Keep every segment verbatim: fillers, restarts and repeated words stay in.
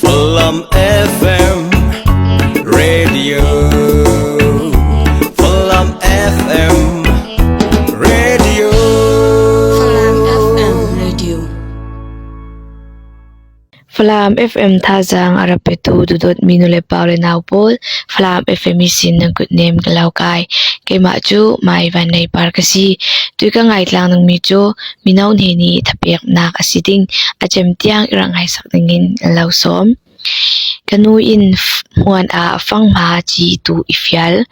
Falam F M Radio. Falam F M Radio. Falam F M Radio. Falam F M thazang a rak petu dudot minu le pau le nau pawl, Falam F M i sin nan kut nem ka lau kai. Keimah cu Mai Van Nei Par ka si. Tui ka ngai tlang nang mi cu mino hnenih thapeknak a si ding a cem tiang i rak ngaisak dingin ka lau sawm. Ka nu in hmuan ah fangma ci tu i fial.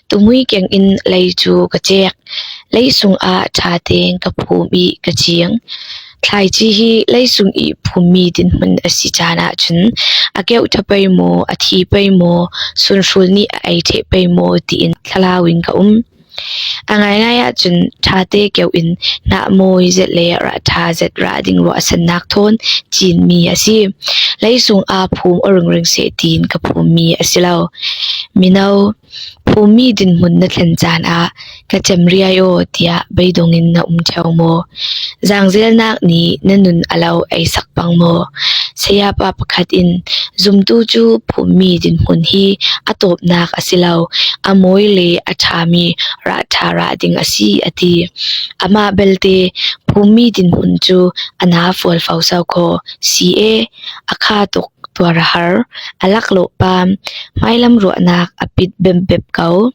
Tumui keng in lei cu ka cek. Lei sung ah ṭha teng ka phum i ka ciang. Thlaici hi lei sung i phummi dinhmun a si caan ah cun a keuh ṭha pei maw, a thi pei maw, sunhrul nih a ei ṭheh pei maw tiin thlalau in ka um. A ngaingai ahcun ṭhate keuh in hnahmawi zet le rah ṭha zet rah ding ruahsannak thawn cinmi a si. Leisung aa phum aw ringring seh tiin ka phummi a si lo. Mino, phummi dinhmun na thlen caan ah ka cem riai aw tiah beidong in na um ṭheo maw? Zaangzelnak nih na nun a lo ei sak pang maw? Sayapa pakhat in zumtu cu phummi dinhmun hi a tawpnak a si lo, a mawi le a ṭhami rah ṭha rah ding a si, a ti. Amah belte phummi dinhmun cu a na fualfo so kho si e, a kha tuk tuar a har, a laklawh pam, hmailam ruahnak a pit bempep ko.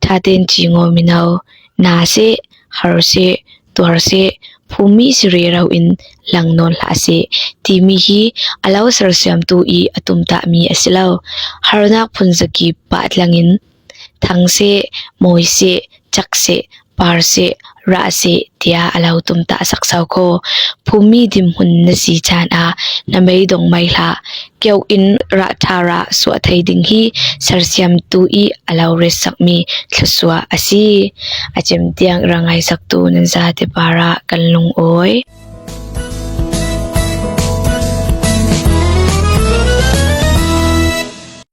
Ṭhaten cingaw mino, na seh, har seh, tuar seh, phummi si rero in lang nawn hlah seh timi hi a lo sersiamtu i a tumtahmi a si lo. Harnak phunzakip pah tlangin thang seh, mawi seh, cak seh, par seh, rah seh tiah a lo tumtah sak so kho. Phummi dinhmun na si caan ah na meidong mai hlah. Keuh in rah ṭha rah suah thei ding hi sersiamtu i a lo retsakmi thluasuah a si. A cem tiang i rak ngaisaktu nan zate parah kan lungawi.